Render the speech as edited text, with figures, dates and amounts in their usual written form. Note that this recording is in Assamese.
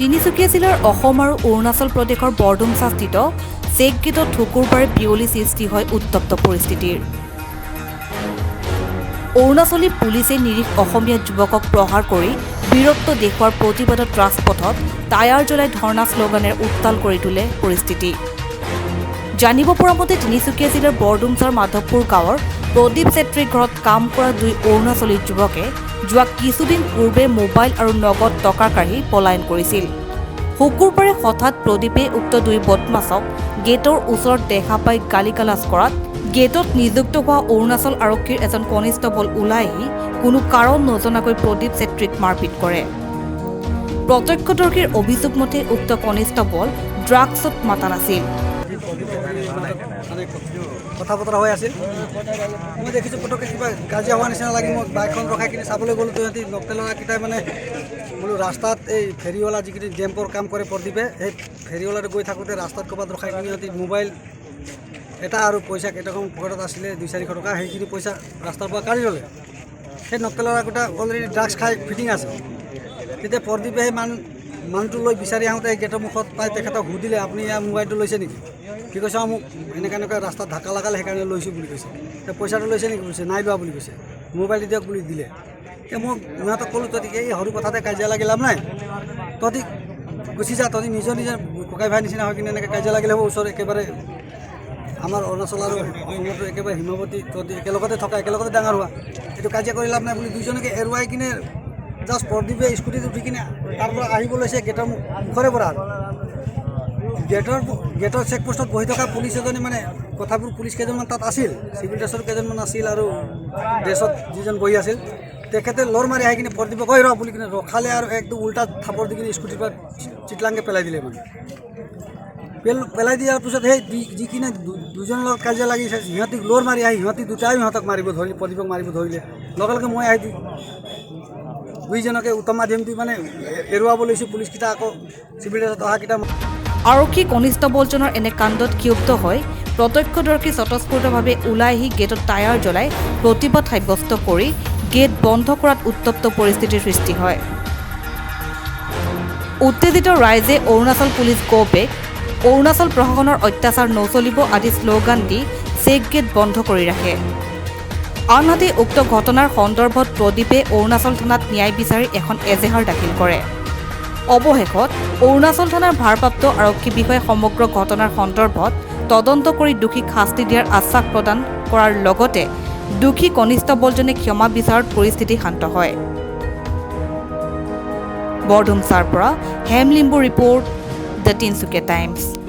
তিনিচুকীয়া জিলাৰ অসম আৰু অৰুণাচল প্ৰদেশৰ বৰডুমচাস্থিত চেক গেটত শুকুৰবাৰে বিয়লি সৃষ্টি হয় উত্তপ্ত পৰিস্থিতিৰ। অৰুণাচলী পুলিচে নিৰীহ অসমীয়া যুৱকক প্ৰহাৰ কৰি বীৰত্ব দেখুওৱাৰ প্ৰতিবাদত ৰাজপথত টায়াৰ জ্বলাই ধৰ্ণা শ্লোগানেৰে উত্তাল কৰি তোলে পৰিস্থিতি। জানিব পৰা মতে, তিনিচুকীয়া জিলাৰ বৰডুমচাৰ মাধৱপুৰ গাঁৱৰ প্ৰদীপ চেত্ৰীৰ ঘৰত কাম কৰা দুই অৰুণাচলী যুৱকে যোৱা কিছুদিন পূৰ্বে মোবাইল আৰু নগদ টকা কাঢ়ি পলায়ন কৰিছিল। শুকুৰবাৰে হঠাৎ প্ৰদীপে উক্ত দুই বদমাছক গেটৰ ওচৰত দেখা পাই গালি গালাজ কৰাত গেটত নিযুক্ত হোৱা অৰুণাচল আৰক্ষীৰ এজন কনিষ্টবল ওলাই আহি কোনো কাৰণ নজনাকৈ প্ৰদীপ চেত্ৰীক মাৰপিট কৰে। প্ৰত্যক্ষদৰ্শীৰ অভিযোগ মতে, উক্ত কনিষ্টবল ড্ৰাগছত মাতাল আছিল। মানে কথা বতৰা হৈ আছিল। মই দেখিছোঁ, পটককৈ কিবা কাজিয়া হোৱা নিচিনা লাগি মই বাইকখন ৰখাই কিনে চাবলৈ গ'লোঁ। সিহঁতি নক্তেল ল'ৰাকেইটাই মানে বোলো ৰাস্তাত এই ফেৰীৱালা যিখিনি জেম্পৰ কাম কৰে প্ৰদীপে, সেই ফেৰীৱালাটো গৈ থাকোঁতে ৰাস্তাত ক'ৰবাত ৰখাই কিনে সিহঁতি মোবাইল এটা আৰু পইচা কেইটকামান পকেটত আছিলে, 200-400 টকা, সেইখিনি পইচা ৰাস্তাৰ পৰা কাঢ়ি ল'লে। সেই নক্তেল ল'ৰাকেইটা অলৰেডি ড্ৰাগছ খাই ফিটিং আছে। তেতিয়া প্ৰদীপে সেই মানুহটো লৈ বিচাৰি আহোঁতে সেই গেটৰ মুখত পাই তেখেতক সুধিলে, "আপুনি ইয়াৰ মোবাইলটো লৈছে নেকি?" কি কৈছে, "অঁ, মোক এনেকুৱা এনেকুৱা ৰাস্তাত ঢাকা লগালে, সেইকাৰণে লৈছোঁ" বুলি কৈছে। এতিয়া "পইচাটো লৈছে নেকি?" কৈছে। "নাই লোৱা" বুলি কৈছে। "মোবাইলটো দিয়ক" বুলি দিলে। এতিয়া মই ইহঁতক ক'লোঁ, "তহঁতি এই সৰু কথাতে কাজিয়া লাগি লাভ নাই, তহঁতি গুচি যা। তহঁতি নিজৰ নিজৰ ককাই ভাই নিচিনা হৈ কিনে এনেকৈ কাজিয়া লাগিলে হ'ব? ওচৰত একেবাৰে আমাৰ অৰুণাচল আৰু অসমতো একেবাৰে সীমাৱৰ্তী, তহঁতি একেলগতে থকা, একেলগতে ডাঙৰ হোৱা, এইটো কাজিয়া কৰি লাভ নাই" বুলি দুইজনকে এৰুৱাই কিনে জাষ্ট প্ৰদীপে স্কুটিত উঠি কিনে তাৰ পৰা আহিব লৈছে গেটৰ মুখৰে পৰা আৰু গেটৰ চেক পোষ্টত বহি থকা পুলিচ এজনে মানে কথাবোৰ, পুলিচ কেইজনমান তাত আছিল, চিভিল ড্ৰেছৰ কেইজনমান আছিল আৰু ড্ৰেছত যিজন বহি আছিল, তেখেতে লৰ মাৰি আহি কিনে প্ৰদীপক "ঐ ৰ" বুলি কিনে ৰখালে আৰু একদম উল্টা থাপৰ দি কিনে স্কুটিৰ পৰা চিটলাংকে পেলাই দিলে। মানে পেলাই দিয়াৰ পিছত সেই যিকিনে দুজনৰ লগত কাজিয়া লাগিছে, সিহঁতিক লৰ মাৰি আহি সিহঁতি দুটাই সিহঁতক মাৰিব ধৰিলে, প্ৰদীপক মাৰিব ধৰিলে। লগে লগে মই আহি দুইজনকে উত্তম মাধ্যম দি মানে এৰুৱাব লৈছোঁ। পুলিচকেইটা আকৌ চিভিল ড্ৰেছত অহাকেইটা আৰক্ষী কনিষ্টবলজনৰ এনে কাণ্ডত ক্ষুব্ধ হৈ প্ৰত্যক্ষদৰ্শী স্বতঃস্ফূৰ্তভাৱে ওলাই আহি গেটত টায়াৰ জ্বলাই প্ৰতিবাদ সাব্যস্ত কৰি গেট বন্ধ কৰাত উত্তপ্ত পৰিস্থিতিৰ সৃষ্টি হয়। উত্তেজিত ৰাইজে "অৰুণাচল পুলিচ গ' বেক", "অৰুণাচল প্ৰশাসনৰ অত্যাচাৰ নচলিব" আদি শ্লোগান দি চেক গেট বন্ধ কৰি ৰাখে। আনহাতে, উক্ত ঘটনাৰ সন্দৰ্ভত প্ৰদীপে অৰুণাচল থানাত ন্যায় বিচাৰি এখন এজেহাৰ দাখিল কৰে। অৱশেষত অৰুণাচল থানাৰ ভাৰপ্ৰাপ্ত আৰক্ষী বিষয়াই সমগ্ৰ ঘটনাৰ সন্দৰ্ভত তদন্ত কৰি দোষীক শাস্তি দিয়াৰ আশ্বাস প্ৰদান কৰাৰ লগতে দোষী কনিষ্টবলজনে ক্ষমা বিচাৰাত পৰিস্থিতি শান্ত হয়। বৰডুমচাৰ পৰা Hem Limbu report, the Tinsukia times.